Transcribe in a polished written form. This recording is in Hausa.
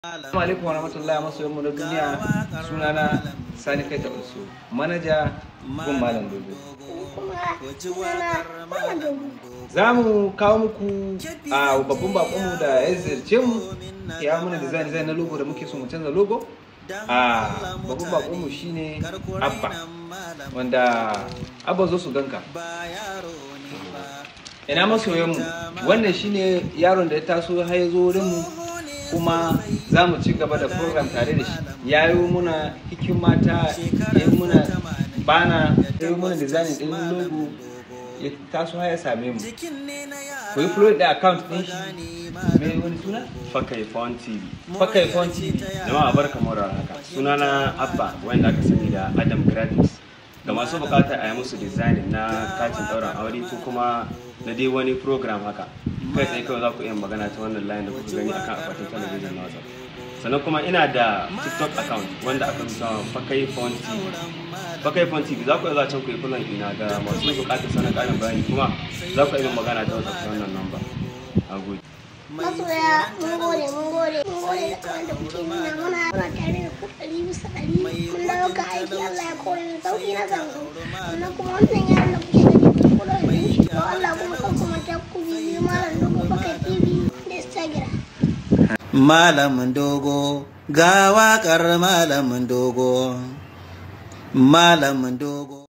Assalamu alaikum warahmatullahi masoyan mu na duniya. Sunana Sani Kaita Usu, manaja gun Malam Dogo. Za mu kawo muku a babban bakonmu da ya ziyarce mu, ya muna design design na logo da muke so mu canza logo. A babban bakonmu shine Abba, wanda Abba zo su ganka. Ina masoyan mu, wannan shine yaron da ya taso har ya zo wurin mu, kuma za mu ci gaba da program tare da shi. Ya yi muna hikima ta ya yi muna bana, ya yi muna design din logo, ya taso har ya same mu. Ku yi follow da account din shi, mai wani suna? Fakai Fon TV. Fakai Fon TV. Jama'a, barkamu da haka. Sunana Abba, wanda aka sani da Adam Graphics. Ga masu bukatar a yi musu design na katin ɗaurin aure ko kuma na dai wani program haka, kai tsaye kawai za ku iya magana ta wannan line da kuka gani akan akwatin talabijin na WhatsApp. Sannan kuma ina da TikTok account wanda aka rubuta Fakai Fon TV. Fakai Fon TV, za ku iya zuwa can ku yi follow ina. Ga masu bukatar sanin ƙarin bayani kuma, za ku iya magana ta WhatsApp ta wannan number. A gode. Masoya, mun gode, mun gode, mun gode da wanda kuke nuna muna. Muna tare da ku 100%. Mun dawo ga aiki, Allah ya kore da sauki na samu. Sannan kuma wannan yaron da kuke gani, ku kula da shi don Allah. Kuma kan kuma ta ku bibiyi Malam Dogo Fakai TV da Instagram. Malamin Dogo, ga waƙar Malamin Dogo. Malamin Dogo.